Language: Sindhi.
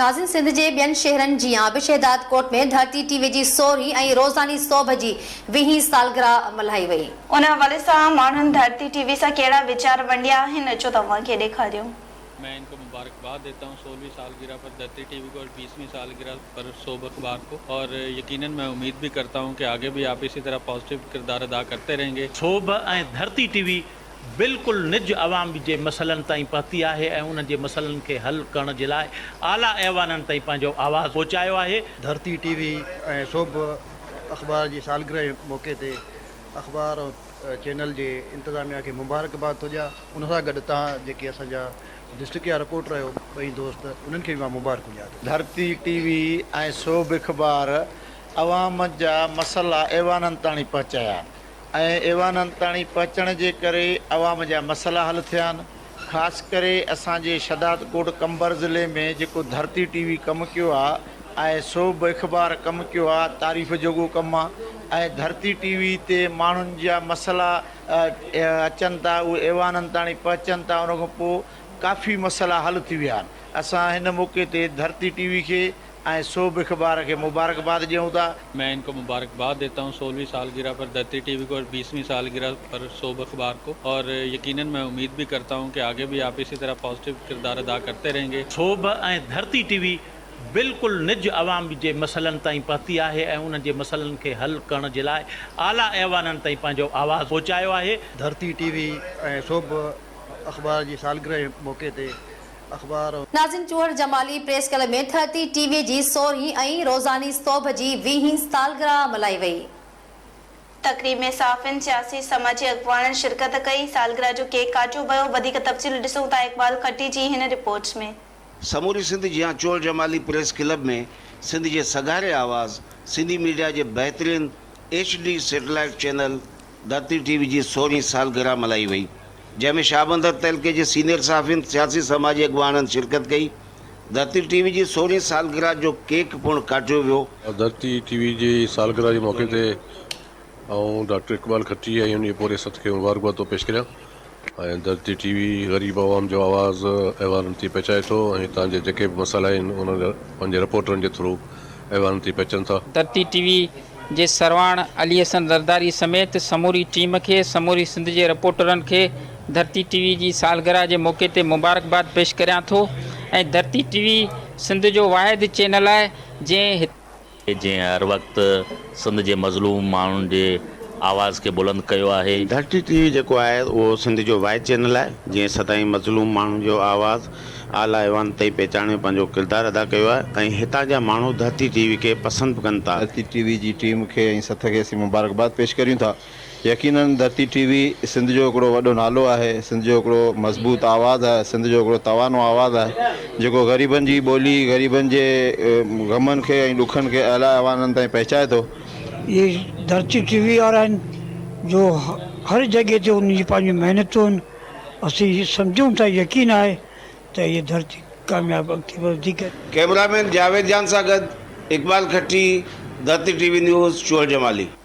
ناظرين سنڌ جي ٻين شهرن جيان به شهدادڪوٽ ۾ ڌرتي ٽي وي جي سورهين ۽ روزاني سوڀ جي ويهين سالگرهه ملهائي وئي. ان حوالي سان ماڻهن ڌرتي ٽي وي سان ڪهڙا ويچار ونڊيا آهن اچو توهان کي ڏيکاريون. مين ان ڪو مبارڪباد ديتا هون سولهوين سالگره پر ڌرتي ٽي وي ڪو اور بيسوين سالگره پر سوڀ اخبار ڪو اور يقينن مين اميد ڀي ڪرتا هون ڪي آگي ڀي آپ اسي طرح پازيٽو ڪردار ادا ڪرتي رهين گي. سوڀ ۽ ڌرتي ٽي وي بلڪل نج عوام جي مسئلن تائين پهتي آهي ۽ انهن جي مسئلن کي حل ڪرڻ جي لاء اعليٰ ايوانن تائين پنهنجو آواز پهچايو آهي. ڌرتي ٽي وي ۽ سوڀ اخبار جي سالگرهه جي موقعي تي اخبار ۽ چينل جي انتظاميا کي مبارڪباد ٿو ڏيان ان سان گڏ توهان جيڪي اسان جا ڊسٽرڪٽ جا رپورٽر آهيو ٻئي دوست انهن کي به مان مبارڪون ڏيان ٿو. ڌرتي ٽي وي ۽ سوڀ اخبار عوام جا مسئلا ايوانن تاڻي پهچايا ۽ ايوانن تاڻي پهچڻ جي ڪري عوام جا مسئلا حل ٿيا آهن خاص ڪري اسان جي شھدادڪوٽ قمبر ضلعي ۾ جيڪو ڌرتي ٽي وي ڪم ڪيو آ ۽ سوڀ اخبار ڪم ڪيو آ تعريف جوڳو ڪم آ ۽ ڌرتي ٽي وي تي ماڻهن جا مسئلا اچن ٿا اهي ايوانن تاڻي پهچن ٿا ان کان پوء ڪافي مسئلا حل ٿي ويا آهن اسان هن موقعي تي ڌرتي ٽي وي کي ۽ سوڀ اخبار کي مبارڪباد ڏيون ٿا. مين ان ڪو مبارڪباد ديتا هون سولهوين سالگره پر ڌرتي ٽي وي ڪو اور بيسوين سالگره پر سوڀ اخبار ڪو اور يقينن مين اميد ڀي ڪرتا هون ڪي آگي ڀي آپ اسي طرح پازيٽو ڪردار ادا ڪرتي رهين گي. سوڀ ۽ ڌرتي ٽي وي بلڪل نج عوام جي مسئلن تائين پهتي آهي ۽ انهن جي مسئلن کي حل ڪرڻ جي لاء اعليٰ ايوانن تائين پنهنجو آواز پهچايو آهي. ڌرتي ٽي وي ۽ سوڀ اخبار جي سالگرهه جي موقعي تي اخبار. ناظم Chohar Jamali press club ۾ Dharti T V جي سورهين ۽ روزاني سوڀ جي ويهين سالگرهه ملهائي وئي. تقريب ۾ صحافين، سياسي، سماجي اڳواڻن شرڪت ڪئي، سالگرهه جو ڪيڪ ڪاٽيو ويو، وڌيڪ تفصيل ڏسون ٿا اقبال کٽي جي هن رپورٽ ۾. سموري سنڌ جيان چوهڙ جمالي پريس ڪلب ۾ سنڌ جي سگهاري آواز سنڌي ميڊيا جي بهترين H D satellite channel Dharti T V جي سورهين سالگرهه ملهائي وئي جنهن ۾ شاهبندر تعلقي جي سينيئر صحافين، سياسي سماجي اڳواڻن شرڪت ڪئي. ڌرتي ٽي وي جي سورهين سالگرهه جو ڪيڪ پڻ ڪاٽيو ويو. ڌرتي ٽي وي جي سالگرهه جي موقعي تي آئون ڊاڪٽر اقبال کٽي ۽ ان جي پوري سٿ کي مبارڪباد ٿو پيش ڪريان ۽ ڌرتي ٽي وي غريب عوام جو آواز ايوانن تي پهچائي ٿو ۽ هتان جي جيڪي به مسئلا آهن انهن جا پنهنجي رپورٽرن جي ٿرو ايوانن تي پهچن ٿا. ڌرتي ٽي وي جي سرواڻ علي حسن زرداري سميت سموري ٽيم کي سموري سنڌ جي رپورٽرن کي ڌرتي ٽي وي جي سالگرهه جي موقعي تي مبارڪباد پيش ڪريان ٿو ۽ ڌرتي ٽي وي سنڌ جو واحد چينل آهي جنهن هت. جنهن هر وقت سنڌ جي مظلوم ماڻهن جي آواز کي بلند ڪيو آهي. ڌرتي ٽي وي جيڪو آهي اهو سنڌ جو واحد چينل آهي جنهن سدائين مظلوم ماڻهن جو آواز اعليٰ ايوان تائين پهچائڻ ۾ پنهنجو ڪردار ادا ڪيو آهي ۽ هتان جا ماڻهو ڌرتي ٽي وي کي پسند به ڪن ٿا. ڌرتي ٽي وي جي ٽيم کي ۽ سٿ کي اسين مبارڪباد پيش ڪريون ٿا. يقينن ڌرتي ٽي وي سنڌ جو هڪڙو وڏو نالو آهي، سنڌ جو هڪڙو مضبوط آواز آهي، سنڌ جو هڪڙو توانو آواز آهي جيڪو غريبن جي ٻولي، غريبن جي غمن کي ۽ ڏکن کي اعليٰ ايوانن تائين پهچائي ٿو. اهي ڌرتي ٽي وي وارا آهن جو هر جڳهه تي انهن جي پنهنجون محنتون آهن. اسين سمجهون ٿا يقين آهي ته هيء ڌرتي ڪامياب اڳتي وڌيڪ. ڪئميرا مين جاويد جان سان گڏ Iqbal Khatti, Dharti T V news, Chohar Jamali.